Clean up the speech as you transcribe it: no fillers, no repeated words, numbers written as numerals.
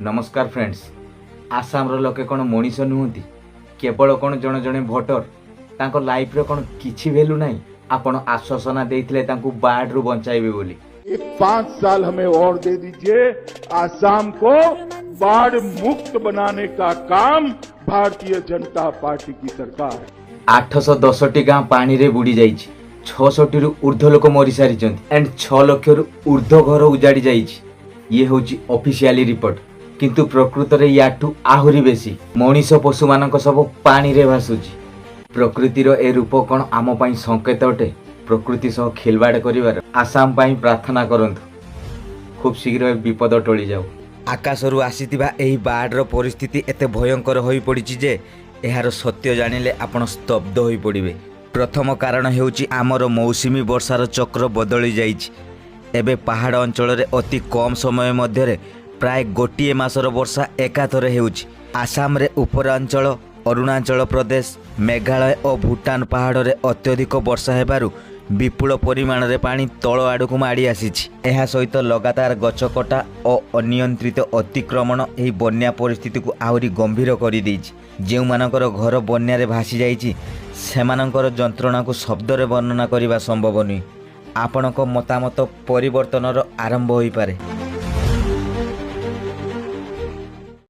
ନମସ୍କାର ଫ୍ରେଣ୍ଡସ୍। ଆସାମର ଲୋକେ କ'ଣ ମଣିଷ ନୁହନ୍ତି? କେବଳ କ'ଣ ଜଣେ ଜଣେ ଭୋଟର? ତାଙ୍କ ଲାଇଫ୍ର କ'ଣ କିଛି ଭ୍ୟାଲୁ ନାହିଁ? ଆପଣ ଆଶ୍ୱାସନା ଦେଇଥିଲେ ତାଙ୍କୁ ବାର୍ଡରୁ ବଞ୍ଚାଇବେ ବୋଲି। एक 5 साल हमें और दे दीजिए। आसाम को बाढ़ मुक्त बनाने का काम भारतीय जनता पार्टी की सरकार है। 810ଟି ଗାଁ ପାଣିରେ ବୁଡ଼ି ଯାଇଛି। 66ରୁ ଉର୍ଦ୍ଧ୍ୱ ଲୋକ ମରିସାରିଛନ୍ତି ଆଣ୍ଡ 6 ଲକ୍ଷରୁ ଉର୍ଦ୍ଧ୍ୱ ଘର ଉଜାଡ଼ି ଯାଇଛି। ଇଏ ହେଉଛି ଅଫିସିଆଲି ରିପୋର୍ଟ, କିନ୍ତୁ ପ୍ରକୃତରେ ୟାଠୁ ଆହୁରି ବେଶୀ ମଣିଷ, ପଶୁମାନଙ୍କ ସବୁ ପାଣିରେ ଭାସୁଛି। ପ୍ରକୃତିର ଏ ରୂପ କ'ଣ ଆମ ପାଇଁ ସଂକେତ ଅଟେ ପ୍ରକୃତି ସହ ଖେଲବାଡ଼ କରିବାର? ଆସାମ ପାଇଁ ପ୍ରାର୍ଥନା କରନ୍ତୁ, ଖୁବ୍ ଶୀଘ୍ର ଏ ବିପଦ ଟଳିଯାଉ। ଆକାଶରୁ ଆସିଥିବା ଏହି ବାର୍ଡର ପରିସ୍ଥିତି ଏତେ ଭୟଙ୍କର ହୋଇପଡ଼ିଛି ଯେ ଏହାର ସତ୍ୟ ଜାଣିଲେ ଆପଣ ସ୍ତବ୍ଧ ହୋଇପଡ଼ିବେ। ପ୍ରଥମ କାରଣ ହେଉଛି, ଆମର ମୌସୁମୀ ବର୍ଷାର ଚକ୍ର ବଦଳି ଯାଇଛି। ଏବେ ପାହାଡ଼ ଅଞ୍ଚଳରେ ଅତି କମ୍ ସମୟ ମଧ୍ୟରେ ପ୍ରାୟ ଗୋଟିଏ ମାସର ବର୍ଷା ଏକାଥରେ ହେଉଛି। ଆସାମରେ ଉପରାଞ୍ଚଳ, ଅରୁଣାଚଳ ପ୍ରଦେଶ, ମେଘାଳୟ ଓ ଭୁଟାନ ପାହାଡ଼ରେ ଅତ୍ୟଧିକ ବର୍ଷା ହେବାରୁ ବିପୁଳ ପରିମାଣରେ ପାଣି ତଳ ଆଡ଼କୁ ମାଡ଼ି ଆସିଛି। ଏହା ସହିତ ଲଗାତାର ଗଛ କଟା ଓ ଅନିୟନ୍ତ୍ରିତ ଅତିକ୍ରମଣ ଏହି ବନ୍ୟା ପରିସ୍ଥିତିକୁ ଆହୁରି ଗମ୍ଭୀର କରିଦେଇଛି। ଯେଉଁମାନଙ୍କର ଘର ବନ୍ୟାରେ ଭାସି ଯାଇଛି, ସେମାନଙ୍କର ଯନ୍ତ୍ରଣାକୁ ଶବ୍ଦରେ ବର୍ଣ୍ଣନା କରିବା ସମ୍ଭବ ନୁହେଁ। ଆପଣଙ୍କ ମତାମତ ପରିବର୍ତ୍ତନର ଆରମ୍ଭ ହୋଇପାରେ।